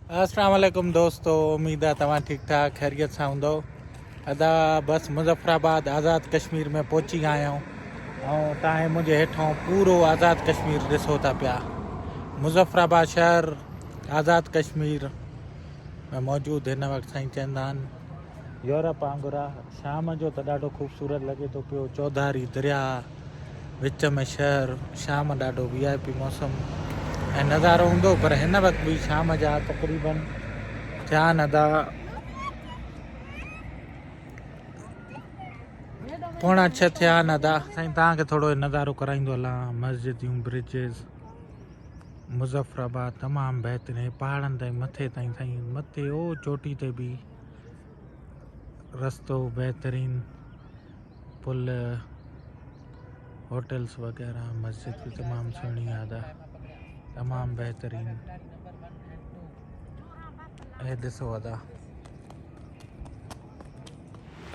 السلام عليڪم دوستو اميد آ توهان ٺيڪ ٺاڪ خيريت سان هوندو ادا بس مظفر آباد آزاد ڪشمير ۾ پهچي ويا آهيون ۽ توهان منهنجي هيٺون پورو آزاد ڪشمير ڏسو ٿا پيا مظفر آباد شهر آزاد ڪشمير ۾ موجود هن وقت سائين چوندا آهن يورپ وانگر آ شام جو ته ڏاڍو خوبصورت لڳي ٿو پيو چوڌاري درياء وچ ۾ شهر شام ڏاڍو وي آء پي موسم ۽ نظارو هوندو پر هن وقت به شام جا تقريبن ٿيا آهن ادا پوڻا ڇهه ٿيا آهن ادا سائين توهان کي ٿورو نظارو ڪرائيندو هلان مسجديون برجز مظفر آباد تمام بهترين پهاڙن تائين مٿي تائين سائين مٿي او چوٽي تي به رستو بهترين پل هوٽلس وغيره مسجد به تمام سهڻي آ ادا تمام بهترين هي ڏسو ادا.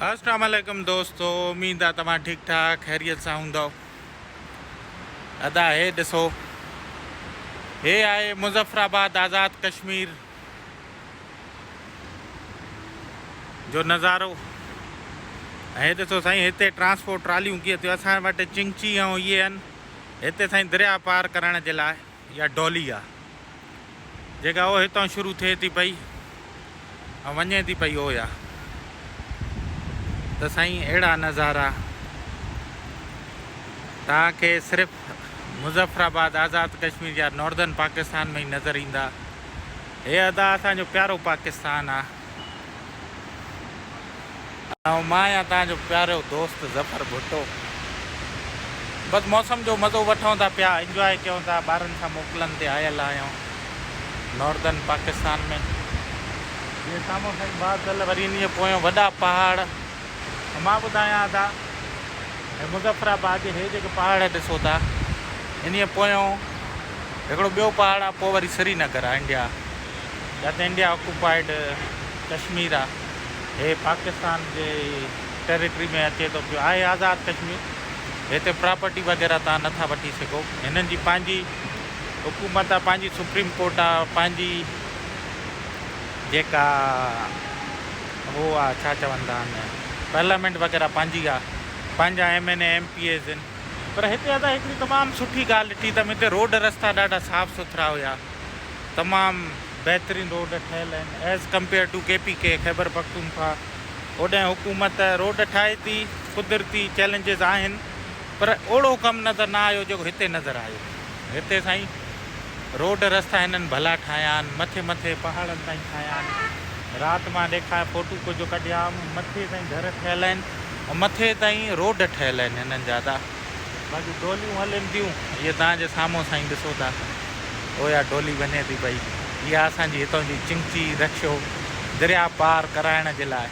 السلام عليڪم دوستو اميد آ توهان ٺيڪ ٺاڪ خيريت سان هوندؤ ادا هي ڏسو هي آهي مظفر آباد آزاد ڪشمير جو نظارو ۽ ڏسو سائين هتي ٽرانسپورٽ ٽراليون ڪيئن ٿيون اسان وٽ چنگچي ۽ اهي آهن هتي سائين درياء پار ڪرڻ جي لاء اها ڊولي آهي جيڪا او هتان شروع ٿئي ٿي پئي ۽ وڃي ٿي پئي او يا ته سائين اهڙا نظارا توهان کي صرف مظفر آباد آزاد ڪشمير يا ناردرن پاڪستان ۾ ئي نظر ايندا. هي ادا اسان جو پيارو پاڪستان آ. ۽ مان آهيان توهان جو پيارو دوست ظفر ڀٽو. بس موسم جو مزو وٺون ٿا پيا انجواء ڪيون ٿا ٻارن سان موڪلن تي آيل آهيون ناردرن پاڪستان ۾. جيئن سامهون سائين بادل وري انهي جي پويان وڏا پهاڙ. مان ٻڌايان ادا هي مظفر آباد جي هي جيڪي پهاڙ ڏسو ٿا انهي پويون هڪڙو ٻيو پهاڙ آ پوء وري سري نگر آ انڊيا جاتي انڊيا آڪوپائيڊ ڪشمير آ هي پاڪستان جي ٽيريٽري ۾ اچي ٿو پيو آهي آزاد ڪشمير هتي پراپرٽي وغيره تان نٿا وٺي سگهو هنن جي پنهنجي حڪومت آ پنهنجي سپريم ڪورٽ آ پنهنجي جيڪا هو آ ڇا چوندا آهن پارليامينٽ وغيره پنهنجي آ پنهنجا M N A M P As آهن پر هتي ادا هڪڙي تمام سٺي ڳالهه ڏٺي اٿم هتي روڊ رستا ڏاڍا صاف سٿرا هيا تمام بهترين روڊ ٺهيل آهن as compare to K P K Khyber Pakhtunkhwa اوڏانهن حڪومت روڊ ٺاهي ٿي قدرتي چئلينجز آهن پر اوڙو ڪم نظر نه آيو جيڪو هتي نظر آيو هتي سائين روڊ رستا هنن ڀلا ٺاهيا آهن، مٿي مٿي پهاڙن تائين ٺاهيا آهن. رات مان ڏيکاء فوٽو ڪجهه ڪڍيا هئم، مٿي تائين گهر ٺهيل آهن ۽ مٿي تائين روڊ ٺهيل آهن هنن جا ادا. باقي ڊوليون هلن ٿيون، هيء توهان جي سامهون سائين ڏسو ٿا، اهيا ڊولي وڃي ٿي پئي. اها اسان جي هتان جي چنگچي رڪشو درياء پار ڪرائڻ جي لاء.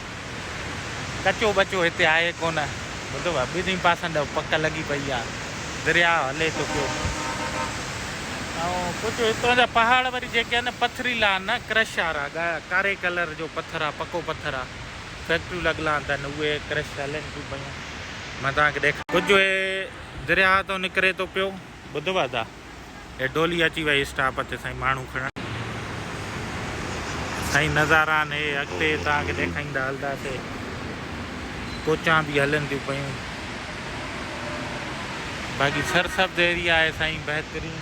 ڪچو ٻچو هتي آهي ڪونه، ٻڌو ٻنهي پاسن ڏانهن پڪ لڳي پئي آهي. درياء هلي ٿو پيو ۽ ڪجهه هتان جا پهاڙ وري جيڪي آهن پٿريلا آهن نه ڪرش وارا ڪاري ڪلر جو پٿر آهي پڪو پٿر آهي فيڪٽريون لڳل آهن اهي ڪرش هلن ٿيون پيون مان توهان کي ڏيکاريان ڪجهه هي درياء تان نڪري ٿو پيو ٻڌو ادا هي ڊولي اچي وئي اسٽاپ تي سائين ماڻهو کڻڻ سائين نظارا آهن هي اڳتي توهان کي ڏيکائيندا هلنداسي ڪوچان به هلن ٿيون پيون باقي سرسبز ايريا آهي سائين بهترين.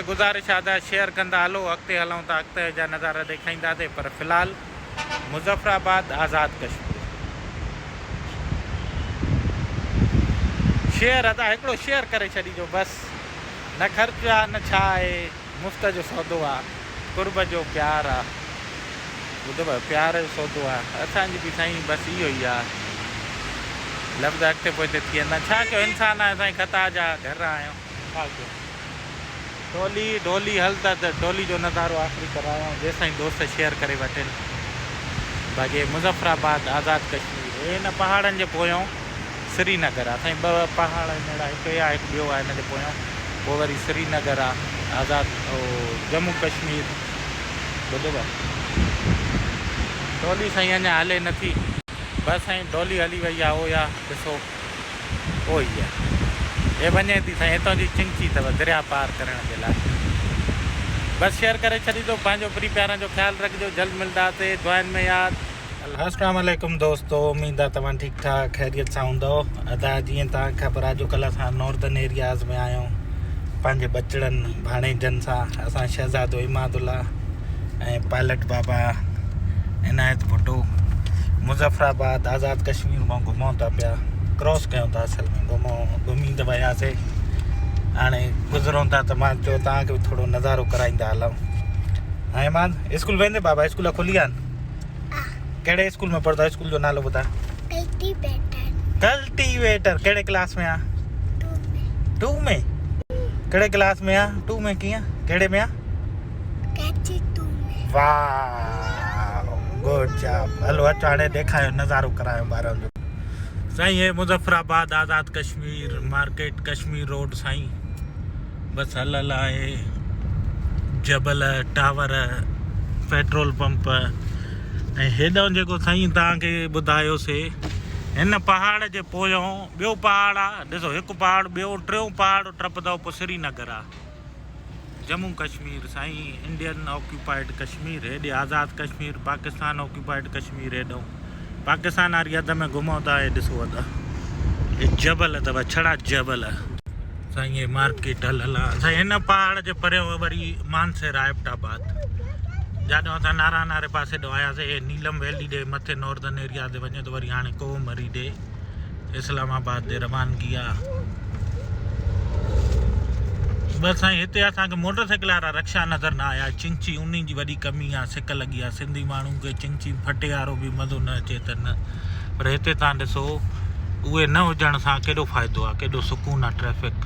گذارش آ ته شيئر ڪندا هلو اڳتي هلون ٿا اڳتي جا نظارا ڏيکائينداسي پر في الحال مظفر آباد آزاد ڪشمير. شيئر ادا هڪڙو شيئر ڪري ڇڏيجو بس نه خرچ آ نه ڇا آهي مفت جو سودو آ قرب جو پيار آ ٻڌو پيار جو سودو آ اسان جي به سائين بس اهو ئي آ لفظ اڳتي پوئتي ٿي ويندا ڇا ڪيو انسان آهيون سائين خطا جا گهر آهيون ڇا ڪيو ٽولي ڊولي هل ته ڊولي جو نظارو آخري ڪرايان جيسائين دوست شيئر ڪري وٺن باقي مظفر آباد آزاد ڪشمير هي هن پهاڙن جي پويون سري نگر آ سائين ٻه پهاڙ آهن اهڙا هڪ هي آ هڪ ٻيو آ هن جي پويون پوء وري سري نگر آ آزاد او جمون ڪشمير ٻڌو ڊولي سائين اڃا هلي نٿي بس سائين ڊولي هلي وئي آ او يا ڏسو او هي آ. هي وڃي ٿي سائين هتان جي چنگچي اٿو درياء پار ڪرڻ جي لاء. بس شيئر ڪري ڇڏيندو پنهنجو پرين پيارن جو خيال رکجو جلد ملنداسي دعائن ۾ ياد. السلام عليڪم دوستو اميد آ توهان ٺيڪ ٺاڪ خيريت سان هوندؤ ادا جيئن توهان کي خبر آ جو ڪلهه اسان ناردرن ايرياز ۾ آيون پنهنجي ٻچڙن ڀاڻيجن سان اسان شهزادو عماد الله ۽ پائلٽ بابا عنايت ڀٽو مظفر آباد آزاد ڪشمير مان گهمون ٿا پيا ڪراس ڪيون ٿا اصل ۾ گهمون گهمي ته وياسي هاڻي گذرون ٿا ته مان چيو توهان کي به ٿورو نظارو ڪرائيندا هلون ها عماد اسڪول ويندي بابا اسڪول کلي ويا آهن ڪهڙي اسڪول ۾ پڙهندو اسڪول جو نالو ٻڌاء ڪلٽيويٽر ڪلٽيويٽر ڪهڙي ڪلاس ۾ آ 2 ۾ ڪهڙي ڪلاس ۾ آ 2 ۾ ڪيئن ڪهڙي ۾ آ ڪيچي 2 ۾ واء گڊ جاب هلو اچو هاڻي ڏيکايو نظارو ڪرايو ٻارن جو سائين هي مظفر آباد آزاد ڪشمير مارڪيٽ ڪشمير روڊ سائين بس هل هل آهي جبل ٽاور پيٽرول پمپ ۽ هيڏانهن جيڪو سائين توهان کي ٻڌايوسي هن پهاڙ جي پويون ٻيو پهاڙ آ ڏسو هڪ پهاڙ ٻيو ٽيون پهاڙ ٽپندو پوء سري نگر آ ڄمون ڪشمير سائين انڊين آڪيوپائيڊ ڪشمير هيڏي آزاد ڪشمير پاڪستان آڪيوپائيڊ ڪشمير هيڏئون پاڪستان واري حد ۾ گهمون ٿا هي ڏسو ادا هي جبل اٿو ڇڙا جبل سائين هي مارڪيٽ هل هلا سائين هن پهاڙ جي پريون وري مانسهرا ايبٽ آباد جاڏو اسان ناران واري پاسي ڏو آياسي هي نيلم ويلي ڏي مٿي ناردرن ايريا تي وڃي ٿو وري هاڻي ڪوهه مري ڏي اسلام آباد ڏي روانگي آ. بس سائين هتي اسان کي موٽر سائيڪل وارا رڪشا نظر نه آيا چنگچي انهي جي وڏي ڪمي آ سڪ لڳي آ سنڌي ماڻهو کي چنگچي ڦٽي وارو به مزو نه اچي ته نه پر هتي تان ڏسو اهي نه هجڻ سان ڪيڏو فائدو آ ڪيڏو سڪون آ ٽريفڪ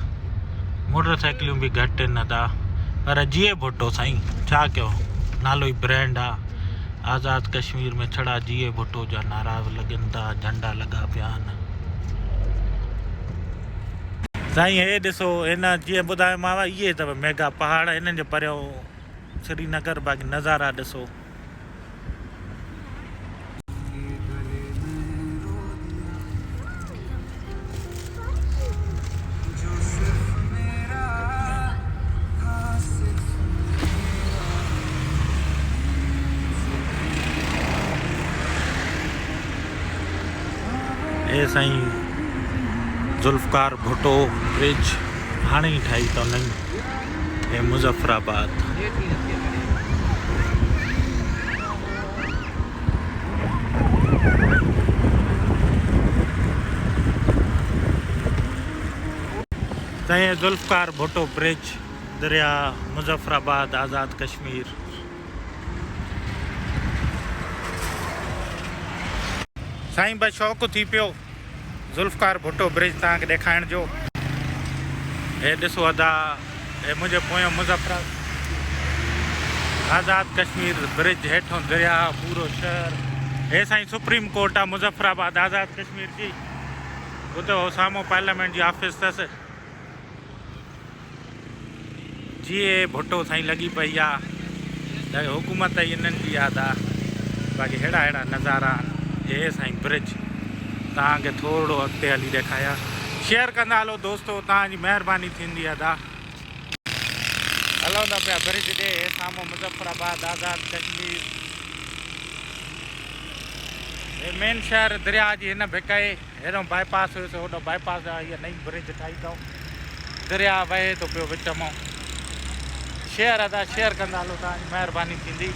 موٽر سائيڪليون به گهٽ آهن ادا پر جيئي ڀٽو سائين ڇا ڪيو نالو ئي برانڊ آ. آزاد ڪشمير ۾ ڇڙا جيئي ڀٽو جا نعرا لڳن ٿا جهنڊا لڳا پيا آهن. سائين هي ڏسو هن جيئن ٻڌايومانو اهي اٿو ميگا پهاڙ هنن جي پريون سري نگر باقي نظارا ڏسو. اي سائين ذوالفقار ڀٽو برج هاڻي ئي ٺاهي اٿو نئين اي مظفر آباد. سائين ذوالفقار ڀٽو برج درياء مظفر آباد آزاد ڪشمير. سائين بس شوق ٿي پيو ذوالفقار ڀٽو برج توهان کي ڏيکارڻ جو. هي ڏسو ادا هي منهنجي پويان مظفر آزاد ڪشمير برج هيٺون درياء پورو شهر. هي سائين سپريم ڪورٽ آ مظفر آباد آزاد ڪشمير جي اتي هو سامهون پارليامينٽ جي آفيس اٿس. جيئي ڀٽو سائين لڳي پئي آ ته حڪومت ئي انهن جي آ دا باقي ههڙا ههڙا نظارا آهن هي سائين برج توهان کي ٿورڙو اڳتي هلي ڏيکايان شيئر ڪندا هلو دوستو توهان جي مهرباني ٿيندي ادا. هلون ٿا پيا برج ڏي هي سامهون مظفر آباد آزاد ڪشمير هي مين شهر درياء جي هن ڀڪ آهي. هيڏانهن باء پاس هيس هوڏانهن باء پاس جا هيء نئين برج ٺاهي اٿئون. درياء وهي ٿو پيو وچ مان. شيئر ادا شيئر ڪندا هلو توهان جي مهرباني ٿيندي.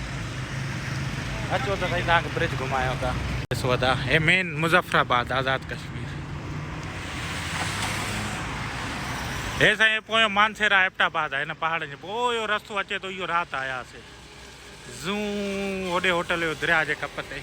اچو ته سائين توهان کي برج گهمايون ٿا. ڏسو ادا هي مين مظفر آباد آزاد ڪشمير. هي سائين هي پويون مانسهرا ايبٽ آباد آهي هن پهاڙن جي پويون رستو اچي ٿو اهو رات آياسي زون هوڏي هوٽل هيو درياء جي ڪپ تي.